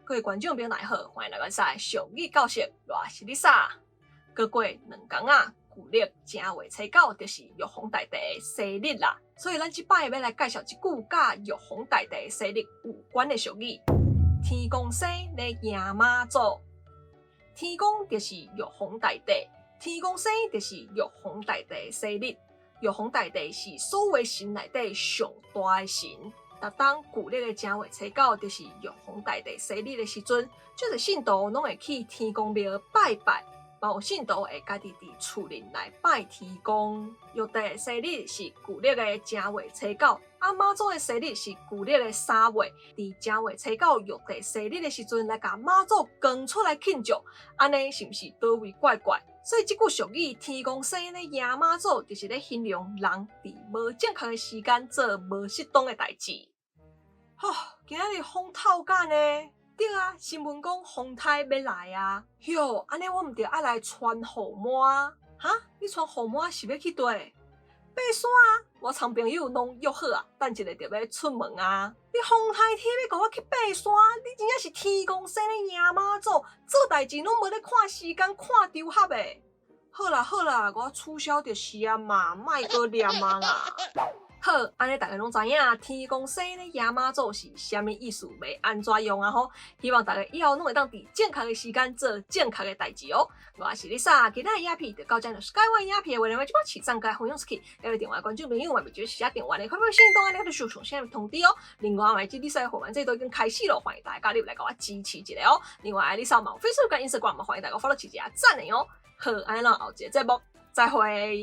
各位觀眾朋友大家好，歡迎來到我俗語教室，我是 Lisa。閣過兩工仔，舊曆正月初九就是玉皇大帝的生日啦，所以咱這擺欲來介紹一句佮玉皇大帝的生日有關的俗語。天公生咧迎媽祖，天公就是玉皇大帝，天公生就是玉皇大帝的生日。玉皇大帝是所有神內底上大的神。逐當舊曆的正月初九，就是玉皇大帝生日的時陣，足濟信徒攏會去天公廟拜拜，嘛有信徒會家己佇厝內來拜天公。玉帝的生日是舊曆的正月初九，啊媽祖的生日是舊曆的三月。佇正月初九玉帝生日的時陣，來共媽祖扛出來慶祝，按呢是毋是佗位怪怪？所以這句俗語“天公生咧迎媽祖”，就是咧形容人佇無正確的時間做無適當的代誌。吼，今仔日風透甲呢？對啊，新聞講風颱欲來啊。喲，按呢我毋著愛來穿雨帽？哈？你穿雨帽是欲去佗？爬山啊！我參朋友攏約好啊，等一下著欲出門啊。你風颱天欲共我去爬山？你真正是天公生咧迎媽祖，做代誌攏無咧看時間、看場合的。好啦好啦，我取消就是啊嘛，莫閣念啊啦。好，按呢大家攏知影天公生咧迎媽祖是啥物意思，欲按怎用啊吼？希望大家以後攏會當佇正確的時間做正確的代誌哦。我是 Lisa，今仔日影片就到這，若是喜歡影片的話，歡迎這擺讚佮分享出去。還有訂閱觀眾朋友嘛，袂記得時訂閱的，快快行動按呢就上線通知哦。另外，這 Lisa 的會員制度已經開始咯，歡迎大家加入來共我支持一下哦。另外，Lisa 嘛有 Facebook 佮 Instagram 嘛，歡迎大家 follow 一下讚的哦。好，按呢咱後一個節目再會。